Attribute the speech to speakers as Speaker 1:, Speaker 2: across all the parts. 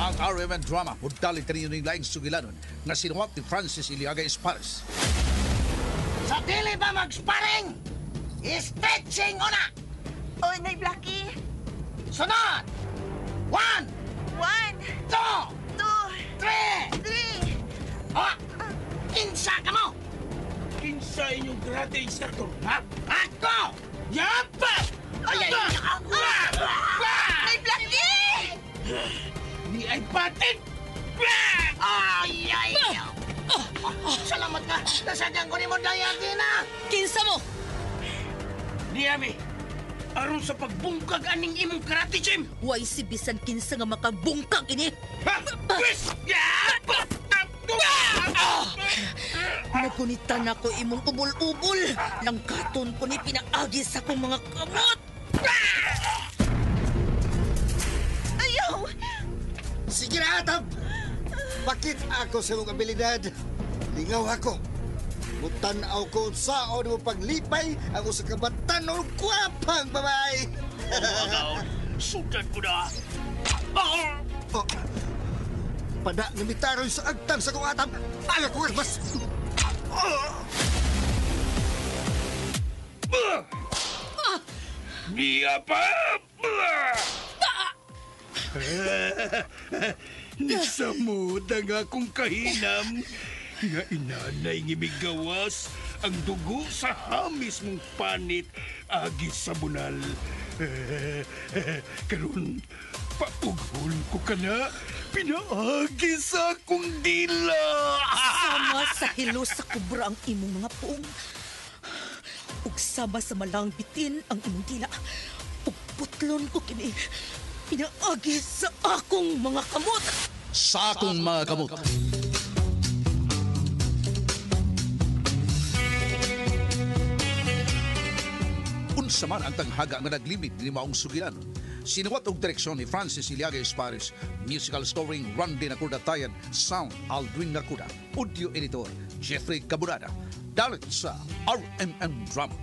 Speaker 1: Ang RMN Drama mudali kaninyo ning laing sugilanon nga sinuwat ni Francis Iliaga Espares.
Speaker 2: Sa dili ba mag-sparring? Stretching una!
Speaker 3: Oy, Nay Blackie.
Speaker 2: Sunod! One,
Speaker 3: 1,
Speaker 2: two,
Speaker 3: 2,
Speaker 2: three!
Speaker 3: 3.
Speaker 2: Oh! Kinsa ka mo?
Speaker 4: Kinsa inyong karate instructor, ha?
Speaker 2: Ako!
Speaker 4: Yapa!
Speaker 2: Ay, ay, ay!
Speaker 3: Nay Blackie!
Speaker 4: Ni ay patit!
Speaker 2: Ay, ay! Salamat ka! Nasadyan ko ni mo, Dayatina!
Speaker 5: Kinsa mo?
Speaker 4: Niyami, aron sa pagbungkag aning imong karate gym!
Speaker 5: Way si bisan kinsa nga makabungkag ini.
Speaker 4: Ha? Pwes! Yapa!
Speaker 5: Nagunitan ako imong ubol-ubol. Langkaton ko ni pinaagi sa akong mga kamot.
Speaker 3: Ayaw!
Speaker 6: Sige na, Atab! Bakit ako sa imong abilidad? Lingaw ako. Mutanaw ko saon mo paglipay ang usa ka batanon gwapang babae.
Speaker 4: Agaw, sudan ko na!
Speaker 6: Oh, pada nga mitaroy sa agtang sa kong atab. Aga ko mas.
Speaker 4: Niya pa! Nisamod ang akong kahinam nga inanay nga migawas ang dugo sa hamis mong panit agi sa bunal. Karon paughol ko ka na, pinaagi sa akong dila.
Speaker 5: Sama sa hilo sa kubra ang imong mga puong. Ug sama sa malang bitin ang imong dila. Ug putlon ko kini. Pinaagi sa akong mga kamot.
Speaker 1: Sa akong mga kamot. Unsa man ang tanghaga nga naglimit ni maong sugilanon. Sinuwat og direksyon ni Francis Iliaga Espares, musical scoring Randy Nakuda Tayan, sound Aldrin Nakuda, audio editor Jeffrey Cabunada. Dalit sa RMN Drama.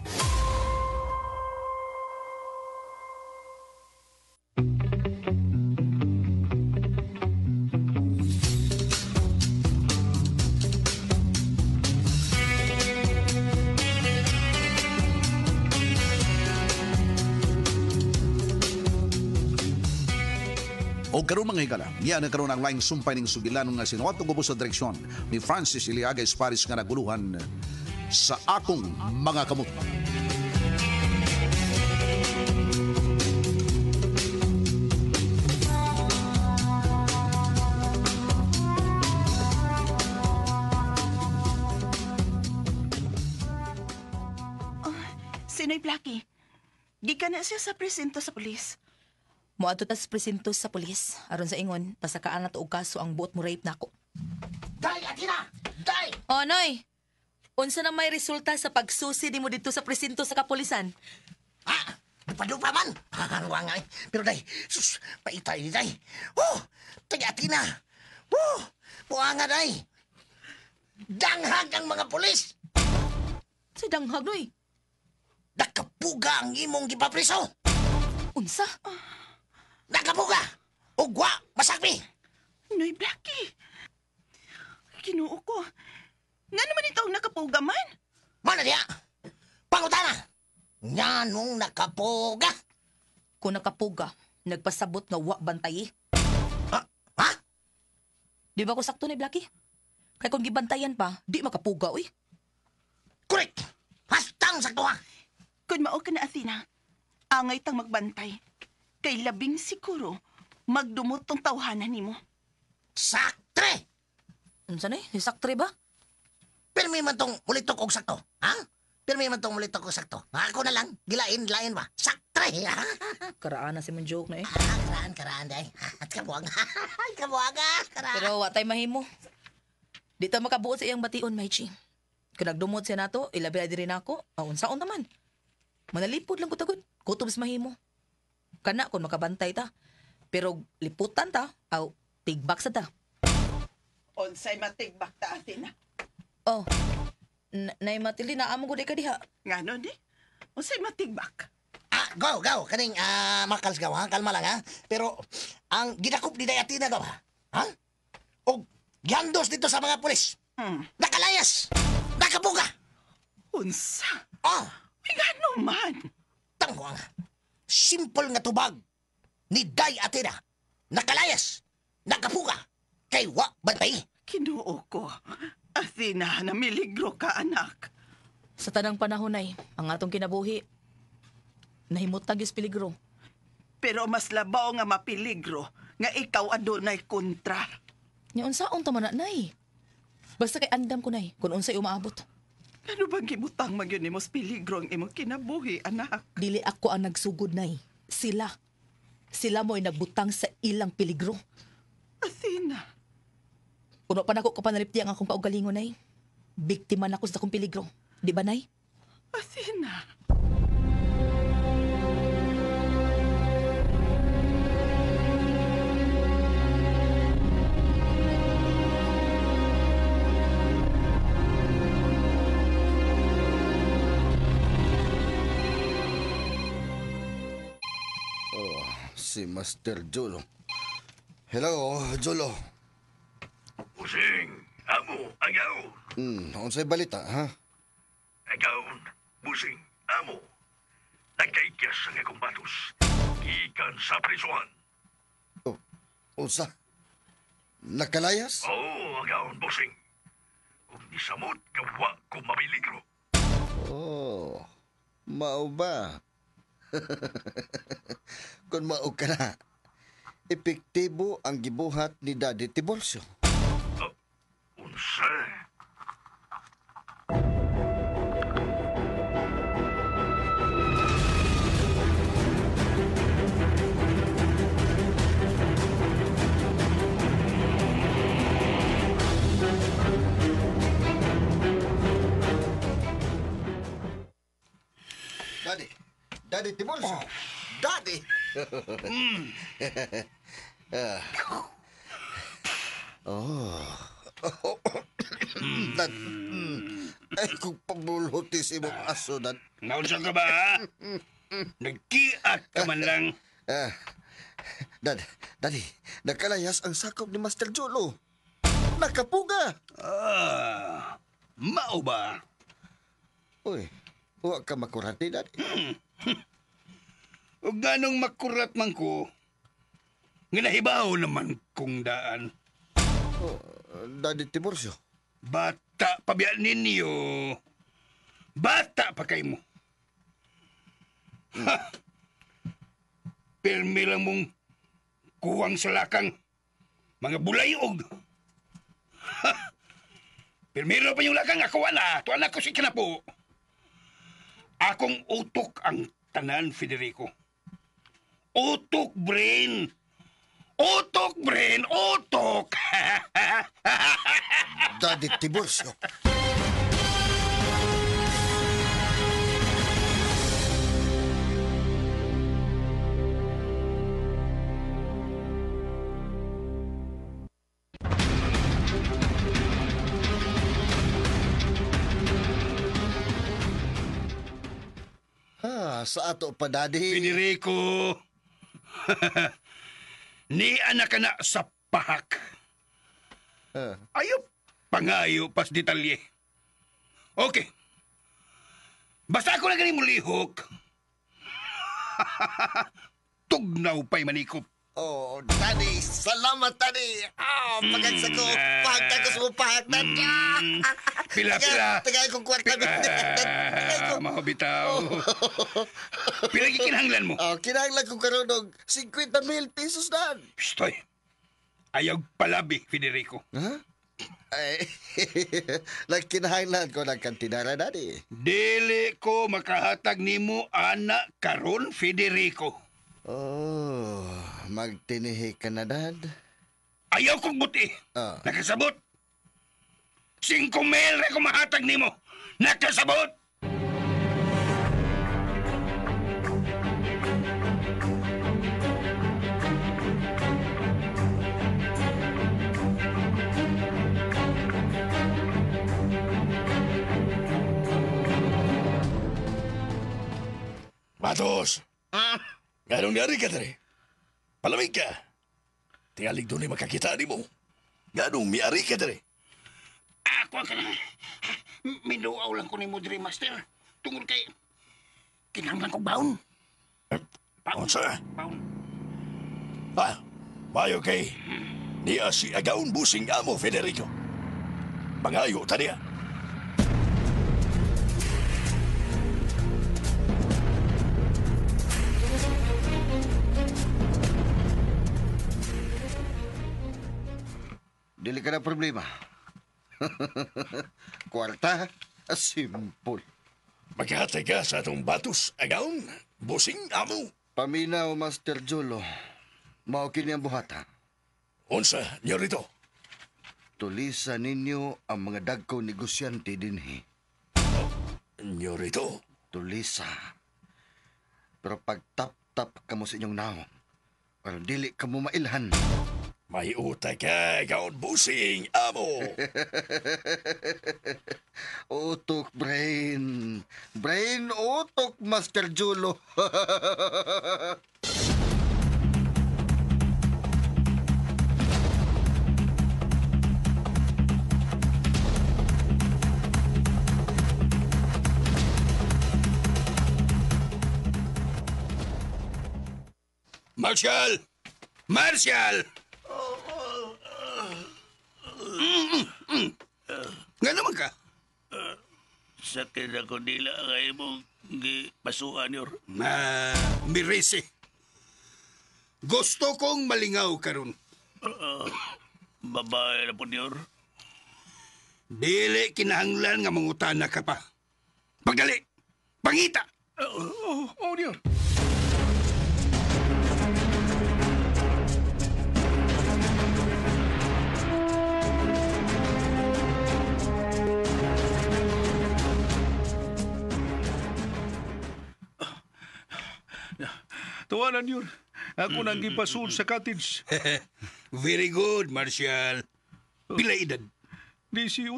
Speaker 1: O karon mga higala, niya na karon ang laing sumpay ning sugilanon nga sinuwat og ubos sa direksyon ni Francis Iliaga Espares nga naguluhan sa akong mga kamot.
Speaker 3: Si Nay Blackie. Gikan na siya sa presinto sa pulis.
Speaker 5: Moadto tas presinto sa pulis. Aron sa ingon, pasakaan na to og kaso ang buot mo rape nako.
Speaker 2: Day, Athena! Day!
Speaker 5: Oh, Noy. Unsa na may resulta sa pagsusi nimo dito sa presinto sa kapulisan?
Speaker 2: Ha? Dupa-dupa man! Haharwa nga eh. Pero day, sus, paitay ni day. Oh! Tay, Athena! Oh! Buanga, day! Danghag ang mga pulis!
Speaker 5: Sa danghag, Noy.
Speaker 2: Nakapuga ang imong gipapriso!
Speaker 5: Unsa?
Speaker 2: Nakapuga! Ugwa! Masakmi!
Speaker 3: Noy Blackie. Kinuo ko. Nga naman ito ang nakapuga man.
Speaker 2: Mana diya? Pangutana! Nganong nakapuga?
Speaker 5: Kung nakapuga, nagpasabot nga wa bantayi.
Speaker 2: Ha? Ha?
Speaker 5: Di ba ko sakto ni Blackie? Kay kung gibantayan pa, di makapuga, uy.
Speaker 2: Correct! Hastang sakto ha!
Speaker 3: Kung mao ka na, Athena, angay tang magbantay. Kay labing siguro, magdumot tong tawhanan nimo.
Speaker 2: Saktre!
Speaker 5: Unsa ni? Saktre ba?
Speaker 2: Pirmi man tong mulitok og sakto. Ha? Pirmi man tong mulitok og sakto. Ako na lang. Gilain, lain ba? Saktre! Ha?
Speaker 5: Karaan na si mong joke na eh.
Speaker 2: Karaan, karaan, day. At kabuang. Kabuang, ah. Karaan.
Speaker 5: Pero wa tay mahimo. Di ta makabuot sa iyang bation, Maichi. Kung nagdumot siya nato, ilabi na diri nako, ah, unsaon naman. Manalipod lang ko tagod. Kutob sa mahimo. Kana kung makabantay ta. Pero liputan ta, aw tigbak sa ta.
Speaker 3: Unsay matigbak ta, Athena.
Speaker 5: Oh. Nay Matilde, naamo ko di ka diha.
Speaker 3: Ngano di? Unsay matigbak?
Speaker 2: Ah, go, go. Kaning, makals gaw, ha? Kalma lang, ha? Pero, ang gidakop ni Day Athena, gaw, ha? Ha? Og giandos dito sa mga pulis. Nakalayas! Nakabuga!
Speaker 3: Unsa?
Speaker 2: Oh,
Speaker 3: Uy, ngano man?
Speaker 2: tangwang. Simple nga tubag ni Day Athena. Nakalayas! Nakapuga! Kay wa bantay.
Speaker 3: Kinuo ko. Athena, namiligro ka, anak.
Speaker 5: Sa tanang panahon ay, ang atong kinabuhi, nahimutang gyud sa peligro.
Speaker 3: Pero mas labaw nga mapiligro nga ikaw adunay kontra.
Speaker 5: Nya unsaon ta man na, nay? Basta kay andam ko nay kung unsay umaabot.
Speaker 3: Ano bang gibutang man gyud nimo sa peligro ang imong kinabuhi, anak?
Speaker 5: Dili ako ang nagsugod nay. Sila. Sila mo'y nagbutang sa ilang peligro.
Speaker 3: Athena,
Speaker 5: Kuno pa nako kapanalipti ang akong kaugalingon nay. Biktima na ko sa akong peligro. Di ba nay?
Speaker 3: Athena.
Speaker 6: Si Master Jolo. Hello, Jolo.
Speaker 4: Busing, amo, agaw.
Speaker 6: Unsay balita, ha?
Speaker 4: Agaw, busing, amo. Nagkaikyas ang akong batos. Gikan sa prisuhan.
Speaker 6: Oh, unsa? Nakalayas?
Speaker 4: Oo, agaw, busing. Kung nisamot, gawa ko mabiligro.
Speaker 6: Oh, mao ba? Kung mao ka na, epektibo ang gibuhat ni Daddy Tiburcio.
Speaker 4: Oh, unsa?
Speaker 6: Daddy, Daddy Tiburcio. Daddy! Oh. Dad, ay kung pabuluti si imong aso, Dad.
Speaker 4: Naunsa ka ba, ha? Nagkiat ka man lang.
Speaker 6: Ah, Dad, Daddy, nakalayas ang sakop ni Master Jolo. Nakapuga.
Speaker 4: Ah, mao ba?
Speaker 6: Uy, wa ka makurati, Daddy.
Speaker 4: O ganong makurat man ko, nga nahibaw naman kong daan.
Speaker 6: Oh, Daddy Tiburcio.
Speaker 4: Bata pa biya ninyo. Bata pa kay mo. Ha! Pirmi lang mong kuwang sa lakang. Mga bulayog. Ha! Pirmiro pa yung lakang ako wala. Tuwan ako si kinapo. Akong utok ang tanan, Federico. Utok, brain. Utok, brain. Utok.
Speaker 6: Daddy Tiburcio. Ah, sa ato pa, Daddy.
Speaker 4: Federico. Ni anak ka na sa pahak. Ayo, pangayo pas detalye. Okay. Basta ako na gani mo lihok. Tugnaw pa'y manikop.
Speaker 6: Oh, Daddy, salamat, Daddy. Ah, pagagsa ko. Pahag ko sa pahag, Daddy.
Speaker 4: Pila, pila.
Speaker 6: Tagay kong kwarta.
Speaker 4: Ah, mahobitaw. Pila gikinahanglan mo?
Speaker 6: Oh, kinahanglan ko karon og 50,000 pesos, Dad.
Speaker 4: Stoy. Ayaw palabi, Federico.
Speaker 6: Ha? Ay, nagkinahanglan ko ng kantinara, Daddy.
Speaker 4: Dili ko makahatag nimo ana karon, Federico.
Speaker 6: Oh, magtinihi ka na, Dad.
Speaker 4: Ayaw kong buti.
Speaker 6: Ah.
Speaker 4: Nakasabot. 5,000 ra ko mahatag nimo. Nakasabot.
Speaker 7: Matos! Ganong niyari ka, Dre? Palamig ka. Tingalig doon ay makakita ni mo. Ganong miari ka dere.
Speaker 4: Ako ang kana. Minuaw lang ko ni mo diri, Master. Tungod kay kinahanglan kog baon. Baon.
Speaker 7: Unsa?
Speaker 4: Baon.
Speaker 7: Ah, mayo kay niya si Agaon Busing amo, Federico. Mangayo ta niya.
Speaker 6: Dili ka na problema. Kwarta, simple.
Speaker 7: Maghatay ka sa atong batos, Agaon Busing amo.
Speaker 6: Paminaw, Master Jolo. Mao kini ang buhata.
Speaker 7: Unsa, nyorito?
Speaker 6: Tulisa ninyo ang mga dagko negosyante dinhi.
Speaker 7: Nyorito?
Speaker 6: Tulisa. Pero pagtap-tap kamo sa inyong naong, aron dili kamo mailhan.
Speaker 7: May utay ka, Agaon Busing amo.
Speaker 6: Utok, brain. Brain, utok, Master Jolo.
Speaker 4: Marshal! Marshal! Nga naman ka?
Speaker 8: Sakit ako nila kay mong gipasuan yor.
Speaker 4: Ma, mirese. Gusto kong malingaw karon.
Speaker 8: Babae na po niyor.
Speaker 4: Dili kinahanglan nga mangutana ka pa. Pagdali! Pangita!
Speaker 8: Oh, niyor.
Speaker 1: Tuwanan yun. Ako nang gipasul sa cottage.
Speaker 4: Very good, Marshal. Pila edad?
Speaker 1: 18.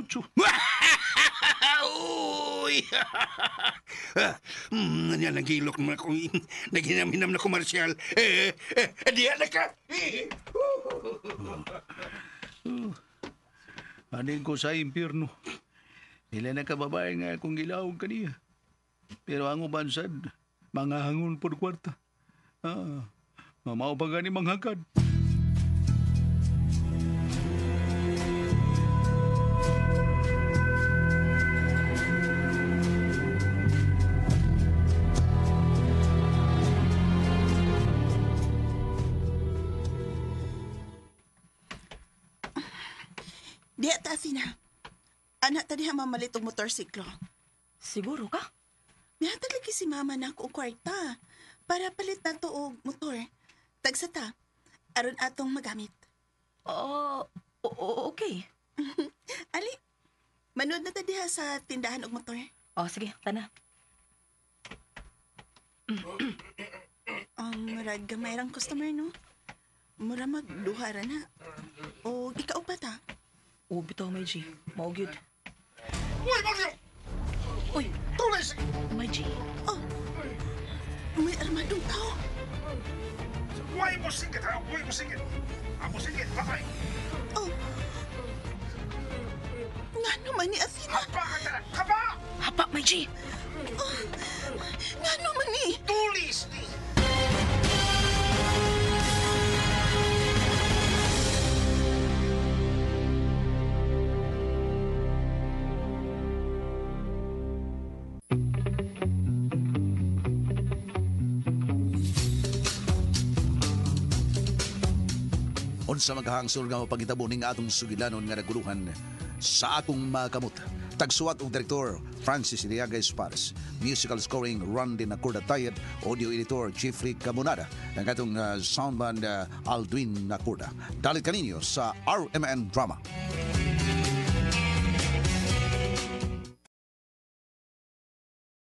Speaker 4: Uy! Yan, nagilok naman ako. Naghinam-hinam na ko, Marshal. Diya na ka!
Speaker 1: Anin ko sa impyerno. Ila na kababae nga akong gilawag kaniya. Pero ang uban sad, mga hangon por kwarta. Ah, mamao pa gani manghagad.
Speaker 3: Diya ta, Athena. Anak ta diha mamalit og motorsiklo.
Speaker 5: Siguro ka?
Speaker 3: Mihatag lagi si mama na ako og kwarta para palit na to og motor. Tagsa ta, aron atong magamit.
Speaker 5: Oh, okay.
Speaker 3: Ali, manood na ta diha sa tindahan og motor.
Speaker 5: Oh, sige, tana.
Speaker 3: Murag gamay rang customer, no? Mura magduha ra na. O ikaw pa ta.
Speaker 5: Oh, bitaw, may G. Mao gyud.
Speaker 4: Uy, Marshal!
Speaker 5: Uy,
Speaker 4: Tulay sa...
Speaker 5: may G.
Speaker 3: Oh, may armadong tao.
Speaker 4: Uy mo singit, ha? Uy mo singit. Amo singit, patay.
Speaker 3: Oh. Nga naman ni Athena.
Speaker 4: Hapa ka tara! Hapa!
Speaker 5: Hapa, may G.
Speaker 3: Oh, nga naman ni.
Speaker 4: Tulis ni!
Speaker 1: Unsa maghangsol nga mapagitabo ning atong sugilanon nga naguluhan sa akong makamot. Tagsuwat og direktor Francis Iliaga Espares. Musical scoring Randy Nacorda Tayed, audio editor Jeffrey Camonada, ang atong soundman Aldwin Nacorda. Dalit kaninyo sa RMN Drama.